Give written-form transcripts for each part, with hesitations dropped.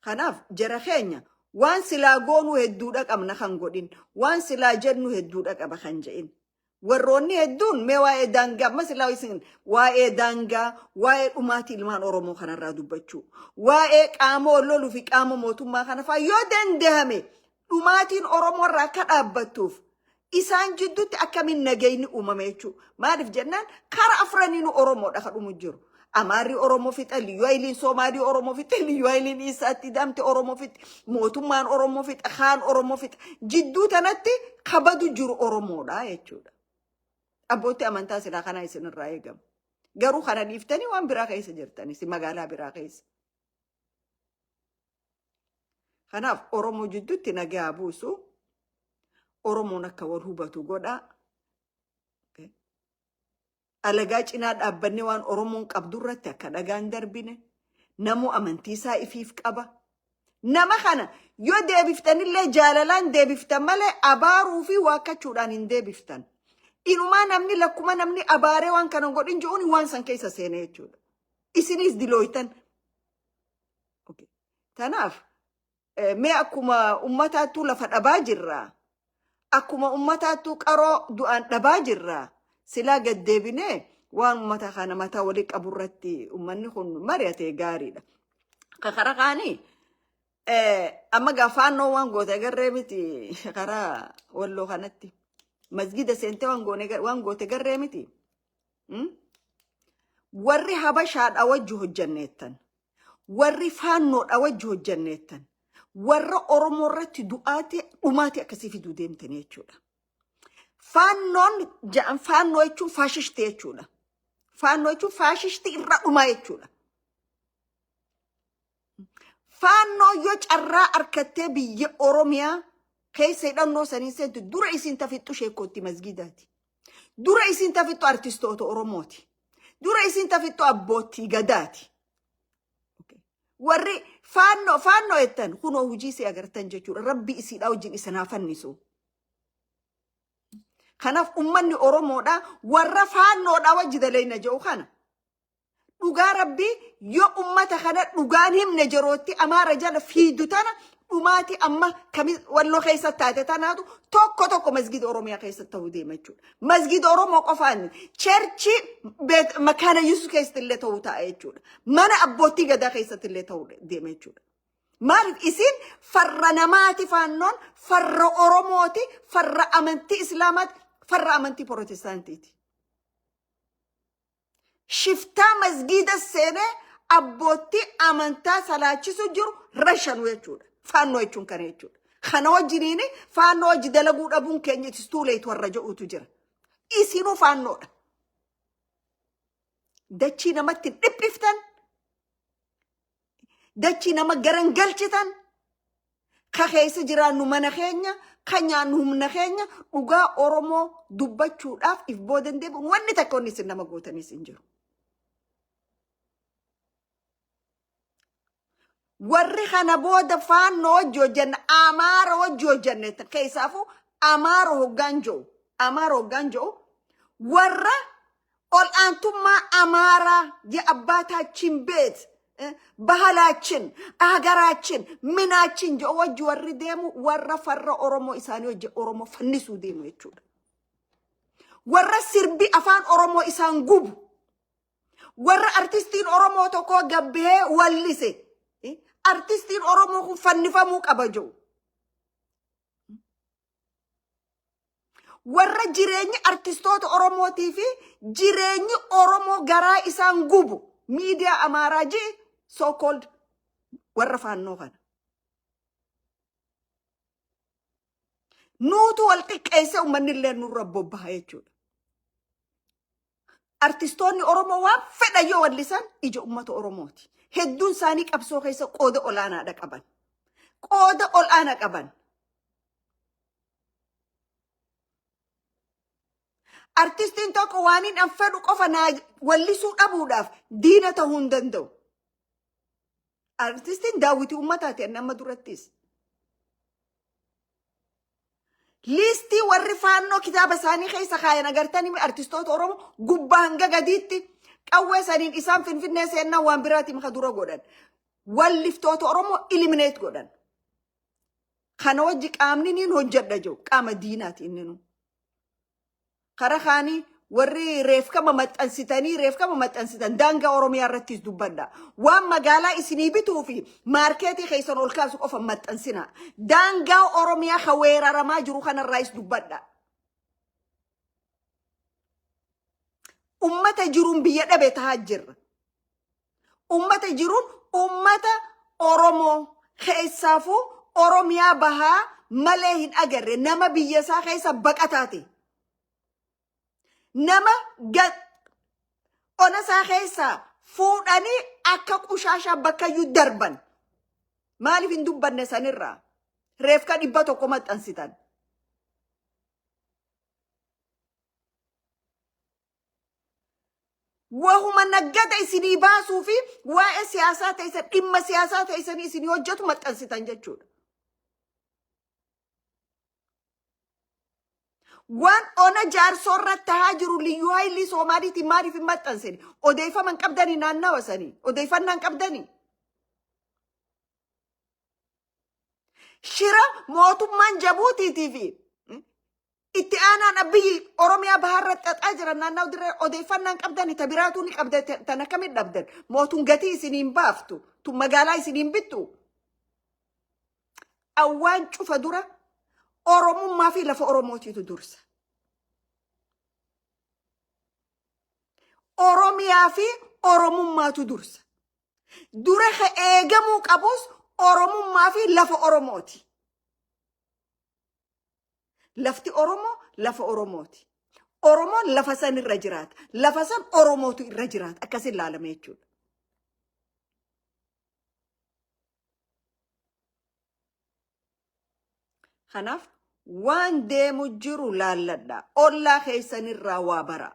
Kanaaf jara keenya waan silaa goonuu hedduudha qabna kan godhin, waan silaa jennu hedduudha qaba kan je'in. Warroonni hedduun mee waa'ee daangaa amma silaa isin waa'ee daangaa waa'ee dhumaatii ilmaan Oromoo kanarraa dubbachuu waa'ee qaama wal loluu fi qaama mootummaa kana fa'aa yoo danda'ame dhumaatiin Oromoo irraa akka dhaabbattuuf isaan jidduutti akkamiin nagayni uumame jechuudha. Maaliif jennaan kara afraniinuu Oromoodha kan dhumu jiru. Amaarri Oromoo fixa, Liyyuu Hayiliin Soomaalii Oromoo fixa, Liyyuu Hayiliin Isaatti damte Oromoo fixa, mootummaan Oromoo fixa, kaan Oromoo fixa. Jidduu tanatti kabadu jiru Oromoodha jechuudha. Abbootii amantaa silaa kanaa isinirraa eegamu. Garuu kana dhiiftanii waan biraa keessa jirtan isin magaalaa biraa keessa. Kanaaf Oromoo jidduutti nagaa buusu. Oromoon akka wal hubatu godha. Alagaa cinaa dhaabbannee waan Oromoon qabdu irratti akka dhagaan darbine. Namuu amantii isaa ifiif qaba. Nama kana yoo deebiftanillee jaalalaan deebiftan malee abaaruu fi waakkachuudhaan hin deebiftan. Inumaa namni lakkuma namni abaaree waan kana godhin ji'uun waan san keessa seene jechuudha. Isinis dilooytan. Okay. Tanaaf mee akkuma ummataattuu lafa dhabaa jirra. Akkuma ummataattuu qaroo du'aan dhabaa jirra. Silaa gad deebinee waan ummata kana mataa walii qabu irratti ummanni kun mari'ate gaariidha. Kakara kaanii amma gaa faannoo waan goote agarree miti karaa walloo kanatti. Masgida seentee waan goone waan goote garree miti. Warri habashaadha wajji hojjanneettan. Warri faannoodha wajji hojjanneettan. Warra Oromoo irratti du'aati dhumaati akkasii fiduu deemtan jechuudha. Faannoon ja'an faannoo jechuun faashishtii jechuudha. Faannoo jechuun faashishtii irra dhumaa jechuudha. Faannoo yoo carraa arkattee biyya Oromiyaa keessa hidhannoo saniin seentu dura isin tafixxu sheekootti masgiidaati. Dura isin tafixxu artistoota Oromooti. Dura isin tafixxu abboottii gadaati. Warri faannoo faannoo jettan kunoo hojii isii agartan jechuudha. Rabbi isiidhaa wajjin isin haa fannisu. Kanaaf ummanni Oromoodhaa warra faannoodhaa wajji daleeyna jedhu kana Dhugaa rabbii yoo ummata kana dhugaan himne jerootti amaara jala fiidu tana dhumaati amma kami walloo keessa taate tanaatu tokko tokko masgida Oromiyaa keessa ta'uu deema jechuudha. Masgida Oromoo qofaan cherchi makaana Yesuus keessatti illee ta'uu ta'a jechuudha. Mana abbootii gadaa keessatti illee ta'uu deema jechuudha. Maaliif isin farra namaati faannoon farra Oromooti farra amantii Islaamaati farra amantii Pirootestaantiiti. Shiftaa masgiida seenee abboottii amantaa salaachisu jiru rashanu jechuudha. Faannoo jechuun kana jechuudha. Kana wajjiniin faannoo wajji dalaguu dhabuun keenya it is too late warra jedhutu jira. Isinuu faannoodha. Dachii namatti hin dhiphiftan, dachii nama garan galchitan, ka keessa jiraannu mana keenya, ka nyaannu humna keenya, dhugaa Oromoo dubbachuudhaaf if boodan deebi'uun wanni takka wanni isin nama gootanis hin jiru. Warri kana booda faannoo wajji hojjenna, Amaara wajji hojjenna keessaafuu Amaara hoggaan jiru, Amaara hoggaan jiru warra Ol'aantummaa Amaaraa የአባታችን ቤት ባህላችን አገራችን ምናችን jedhu wajji warri deemu warra farra Oromoo isaanii wajji Oromoo fannisuu deemu jechuudha. Warra sirbi afaan Oromoo isaan gubu warra artistiin Oromoo tokko gabbahee wallise artistiin Oromoo kun fannifamuu qaba jedhu. Warra jireenyi artistoota Oromootii fi jireenyi Oromoo garaa isaan gubu miidiyaa Amaaraa ji'i so called warra faannoo kana. Nuutu wal xiqqeessee uummanni illee nurra bobbaha jechuudha. Artistoonni Oromoo waan fedhan yoo wallisan ija uummata Oromooti. Hedduun isaanii qabsoo keessa qooda olaanaadha qaban. Qooda ol'aanaa qaban. Artistiin tokko waan hin an fedhu qofa naa wallisuu dhabuudhaaf diina ta'uu hin danda'u. Artistiin daawwitii uummataati ani amma durattis. Liistii warri faannoo kitaaba isaanii keessa kaayan agartanii artistoota Oromoo gubbaa hanga gadiitti qawwee saniin isaan Finfinnee seennaan waan biraatiin ka dura godhan. Walliftoota Oromoo eliminate godhan. Kana wajji qaamni niin hojjedha jiru qaama diinaati inni nu. Kara kaanii warri reefkama maxxansitanii reefkama maxxansitan daangaa Oromiyaa irrattis dubbadha. Waan magaalaa isinii bituu fi maarkeetii keessan ol kaasu qofa maxxansina. Daangaa Oromiyaa ka weeraramaa jiru kanarraayis dubbadha. Ummata jiruun biyya dhabe tahaa jirra. Ummata jiruun ummata Oromoo keessaafuu Oromiyaa bahaa malee hin agarre nama biyya isaa keessa baqataa ta'e. Nama ona isaa keessaa fuudhanii akka qushaashaa bakkayyuu darban. Maaliif hin dubbanne sanirraa? Reefka 100 maxxansitan. Wahuma naggada isinii baasuu fi waa'ee siyaasaa teessan dhimma siyaasaa teessanii isinii hojjetu maxxansitan jechuudha. Waan ona jaarsoo irratti tahaa jiru liyyuu haayilii Soomaaliitiin maaliif hin maxxansine? Odeeffama hin qabdanii naannawa sanii? Odeeffannaa hin qabdanii? Shira mootummaan Jabuutiitii fi itti aanaan Abiyyi Oromiyaa bahaarra xaxaa jiran naannawa dirree odeeffannaa hin qabdani ta biraatuu ni qabda tan akkamitti dhabdan mootum gatii isiniin baaftu tun magaalaa isiniin bittu awwaan cufa dura Oromummaa fi lafa Oromootiitu dursa. Oromiyaa fi Oromummaatu dursa. Dura ka eegamuu qabus Oromummaa fi lafa Oromooti. Lafti Oromoo lafa Oromooti. Oromoon lafa san irra jiraata. Lafa san Oromootu irra jiraata. Akkasin ilaalame jechuudha. Kanaaf waan deemu jiru laalladha. Ollaa keessanirraa waa bara.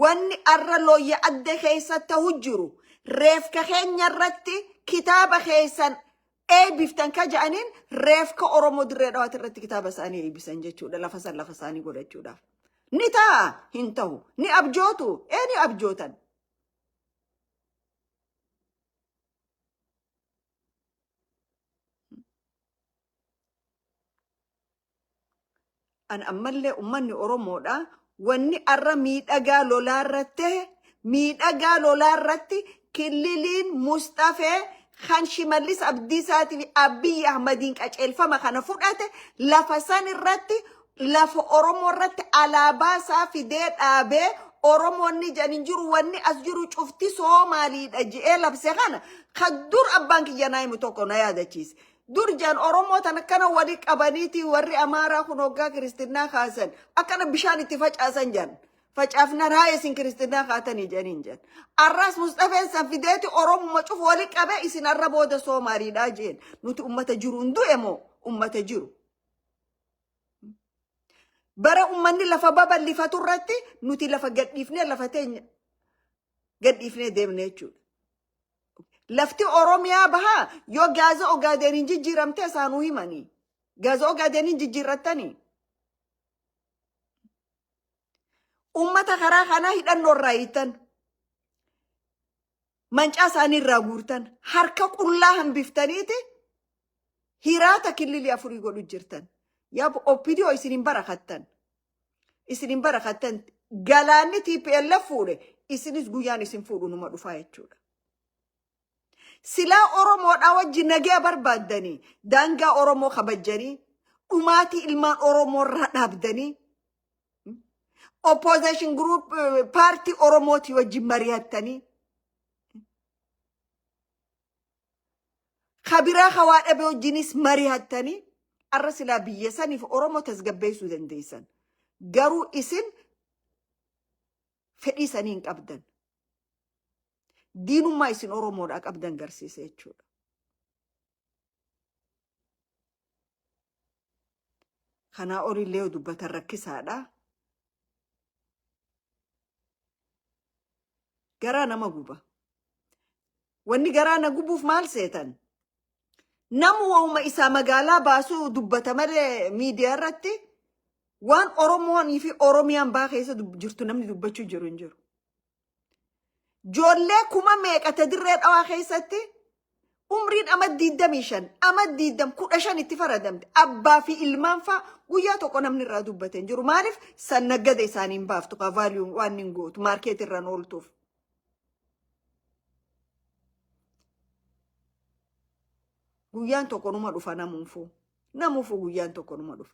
Wanni arra looyya adda keessa ta'u jiru reefka keenya irratti kitaaba keessan eebbiftan ka ja'aniin reefka Oromoo dirree dhawaati irratti kitaaba isaanii eebbisan jechuudha. Lafa san lafa isaanii godhachuudhaaf. Ni ta'a hin ta'u. Ni abjootu ee ni abjootan. An ammallee ummanni Oromoodha. Wanni arra miidhagaa lolaa irratti ta'e miidhagaa lolaa irratti killiliin Musxafee kan Shimallis Abdiisaatii fi Abiyyi Ahmadiin qaceelfama kana fudhate lafa san irratti lafa Oromoo irratti alaabaa isaa fidee dhaabee Oromoonni jedhan hin jiru wanni as jiru cufti Soomaaliidha je'ee labse kana kan dur abbaan kiyya naa himu tokko na yaadachiise. Dur jedhan Oromoo tan akkana wali qabaniiti warri Amaaraa kun hoggaa kiristinnaa kaasan akkana bishaan itti facaasan jedhan. Facaafnaan haa isin kiristinnaa kaatanii jedhaniin jedhan. Arraas Musxafeen san fideeti Oromuma cufu wali qabee isin arra booda Soomaaliidhaa jeen. Nuti ummata jiruun du'e moo ummata jiru. Bara ummanni lafa babal'ifatu irratti nuti lafa gadhiifnee lafa teenya gadhiifnee deemne jechuudha. Lafti Oromiyaa bahaa yoo gaaza Ogaadeniin jijjiiramte isaanuu himanii. Gaaza Ogaadeniin jijjiirrattanii. Ummata karaa kanaa hidhannoo irraa hiitan. Mancaa isaanii irraa guurtan. Harka qullaa hambiftaniiti hiraata killilii afurii godhu jirtan. Yaa OPDO isin hin barakattan. Isin hin barakattan. Galaanni TPLF fuudhe isinis guyyaan isin fuudhu numa dhufaa jechuudha. Silaa Oromoodhaa wajji nagaya barbaaddanii daangaa Oromoo kabajjanii dhumaatii ilmaan Oromoo irraa dhaabdanii opposition group paartii Oromootii wajjin mari'attanii kabiraa hawaa dhabe wajjinis mari'attanii arra silaa biyya saniif Oromoo tasgabbeessuu dandeessan. Garuu isin fedhii sanii hin qabdan. Diinummaa isin Oromoodhaa qabdan garsiisa jechuudha. Kanaa olillee yoo dubbatan rakkisaadha. Garaa nama guba. Wanni garaa na gubuuf maal seetan? Namu wauma isaa magaalaa baasuu dubbata malee miidiyaa irratti waan Oromoonii fi Oromiyaan baa keessa jirtu namni dubbachuu jiru hin jiru. Joollee kuma meeqa ta dirree dhawaa keessatti umriin ama 25, ama 20, 15 itti faradamte. Abbaa fi ilmaan faa guyyaa tokko namni irraa dubbate hin jiru. Maaliif san naggada isaanii hin baaftu ka value waan hin gootu market irraan ooltuuf. Guyyaan tokko numa dhufa namuufuu. Namuufuu guyyaan tokko numa dhufa.